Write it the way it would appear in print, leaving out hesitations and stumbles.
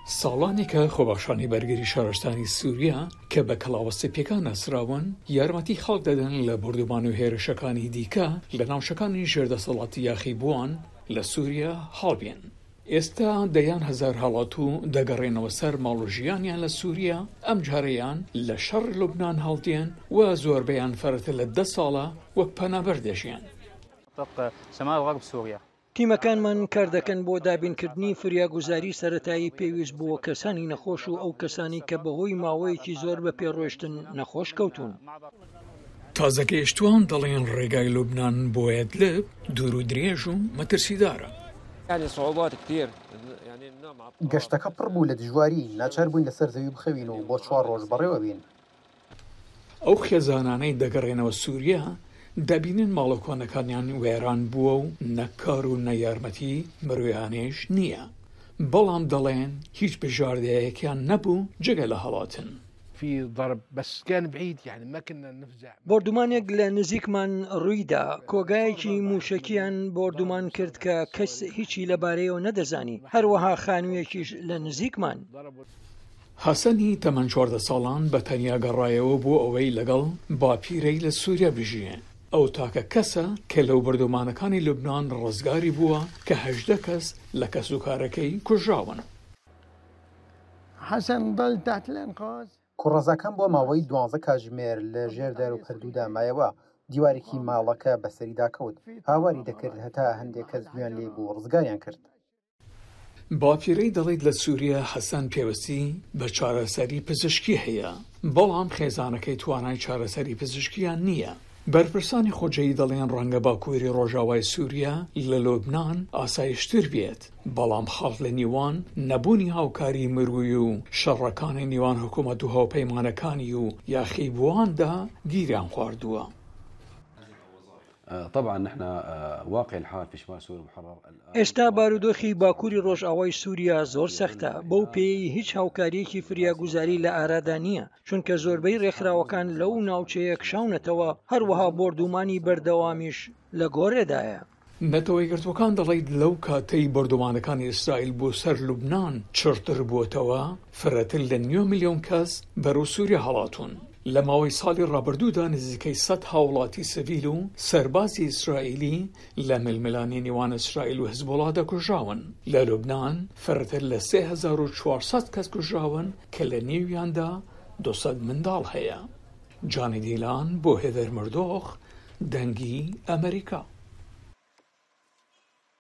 ساڵانێکە خۆبەخشانی بەرگری شارستانی سوریا کە بە کڵاوە سپیەکان ناسراون، یارمەتی خەڵک دەدەن لە بۆردومان و هێرشەکانی دیکە لە ناوچەکانی ژێر دەسەڵاتی یاخیبووان لە سوریا هەڵبێن. ئێستا دەیان هەزار هاوڵاتوو دەگەڕێنەوە سەر ماڵ و ژیانیان لە سوریا، ئەمجارەیان لە شەڕی لوبنان هەڵدێن و زۆربەیان فەرتر لە دە ساڵە وەک پەنابەر دەژیان. تیمەکانمان کاردەکەن بۆ دابینکردنی فریاگوزاری سەرەتایی پێویست بۆ کەسانی نەخۆش و ئەو کەسانەی کە بەهۆی ماوەیەکی زۆر بە پێ ڕۆیشتن نەخۆش کەوتوون. تازەگەیشتووان دەڵێن ڕێگای لوبنان بۆ ئێدلب دوور و درێژ و مەترسیدارە. گەشتەکە پڕ بوو لە دژواری، ناچار بووین لەسەر زەوی بخەوین و بۆ چوار ڕۆژ بەڕێوە بین. ئەو خێزانانەی دەگەڕێنەوە سووریا، دەبینن ماڵە کۆنەکانیان وێران بووە و نە کار و نە یارمەتی مرۆیانەیش نییە، بەڵام دەڵێن هیچ بژاردەیەکیان نەبوو جگە لە هەڵاتن. بۆردومانێک لە نزیکمان ڕوویدا، کۆگایەکی مووشەکییان بۆردومان کرد کە کەس هیچی لەبارەیەوە نەدەزانی، هەروەها خانوویەکیش لە نزیکمان. حەسەنی تەمەن 14 ساڵان بە تەنیا گەڕایەوە بۆ ئەوەی لەگەڵ باپیرەی لە سووریا بژیێ. ئەو تاکە کەسە کە لەو بۆردومانەکانی لوبنان ڕزگاری بووە کە 18 کەس لە کەسوکارەکەی کوژراون. کوڕەزاکەم بۆ ماوەی دوانزە کاتژمێر لە ژێر داروپەردوودا مایەوە، دیوارێکی ماڵەکە بەسەریدا کەوت، هاواری دەکرد هەتا هەندێک کەس گوێیان لێی بوو ڕزگاریان کرد. باپیرەی دەڵێت لە سووریا حەسەن پێوستی بە چارەسەری پزیشکی هەیە، بەڵام خێزانەکەی توانای چارەسەری پزیشکیان نییە. بەرپرسانی خۆجێی دەڵێن ڕەنگە باکووری ڕۆژاوای سووریا لە لوبنان ئاسایشتر بێت، بەڵام خەڵک لە نیوان نەبوونی هاوکاری مروی و شەڕەکانی نیوان حکوومەت و هاوپەیمانەکانی و یاخیبوواندا گیریان خواردووە. ئێستا بارودۆخی باکووری ڕۆژئاوای سووریا زۆر سەختە، بەو پێیەی هیچ هاوکارییەکی فریاگوزاری لە ئارادا نییە، چونکە زۆربەی ڕێکخراوەکان لەو ناوچەیە کشاونەتەوە، هەروەها بۆردوومانی بەردەوامیش لە گۆرێدایە. نەتەوەیەکگرتووەکان دەڵیت لەو کاتەی بۆردومانەکانی ئیسرائیل بۆ سەر لوبنان چڕتر بووەتەوە، فرەتر لە نیو ملیۆن کەس بەرەو سووریا هەڵاتوون. لە ماوەی ساڵی ڕابردوودا نزیکەی سەد هاوڵاتی سڤیل و سەربازی ئیسرائیلی لە ململانێ نێوان ئیسرائیل و حزبوڵا دەکوژراون. لە لوبنان فرەتر لە 3400 کەس کوژراون کە لە نێویاندا 200 منداڵ هەیە. جانی دیلان بۆ هێدەر مردۆخ، دەنگی ئەمەریکا.